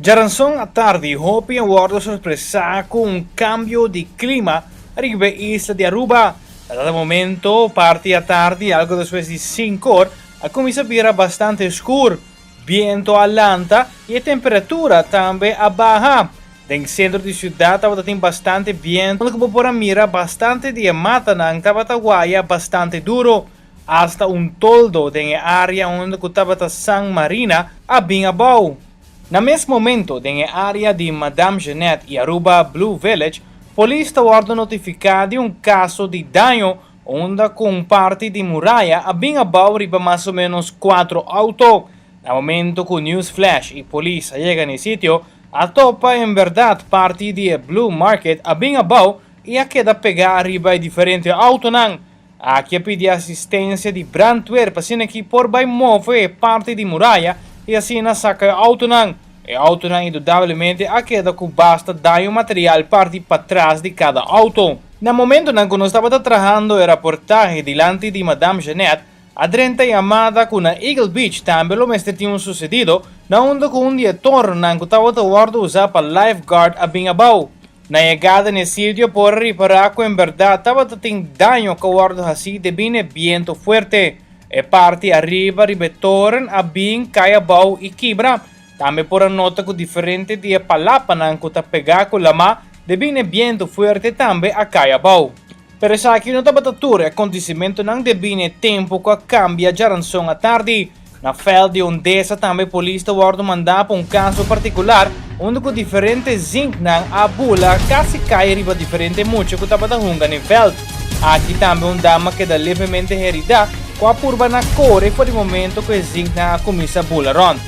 Djaranson atardi hopi a wordo sorpresa cu un cambio di clima riba e isla di Aruba. Na dado momento, parti atardi algo despues di cinco or, a cuminsa bira bastante scur. Biento a lanta y e temperatura tambe a baha. Den centro di ciudad tabata tin bastante biento unda cu bo por a mira bastante di e matanan tabata waya bastante duro. Hasta un toldo den e area unda cu tabata San Marina a bin abou. Na mes momento den e area di Madame Jeanette y Aruba Blue Village, polis ta wordo notifica di un caso di daño unda cu un parti di muraya a bin abou riba mas o menos cuatro auto. Na momento cu News Flash y polis a yega na e sitio, a topa en berdad parti di e Blue Market a bin abou y a keda pega riba e diferente autonan. Aki a pidi asistencia di brandweer pa asina ki por bay move e parti di muraya y asina saca e autonan. E autonan indudablemente a keda cu basta daño material parti patras di cada auto. Na momentonan cu nos tabata trahando e raportahe dilanti di Madame Jeanette, a drenta yamada cu na Eagle Beach tambe lo mester tin un sucedido na unda cu un di e tornan cu tabata wordo usa pa lifeguard a bin abao. Na yegada n'e sitio por a ripará ku en bèrdat tabata tin daño ku a wòrdu hasí debí n'e bientu fuerte. E parti ariba riba e toren a bin kai abou i kibra. Tambe por a nota ku diferente di e palapanan ku ta pegá ku lamá debí n'e bientu fuerte tambe a kai abou. Pero esaki no tabata tur e akontesimentunan debí n'e tempu ku a kambia djaranson atardi. Na veld di Ondesa tambe polis ta wòrdu mandá pa un kaso partikular unda ku diferente zinknan a bula kasi kai riba diferente mucha ku tabata hunga n'e veld. Aki tambe un dama keda levemente heridá ku a purba na kore for di momento ku e zinknan a kuminsá bula rònt.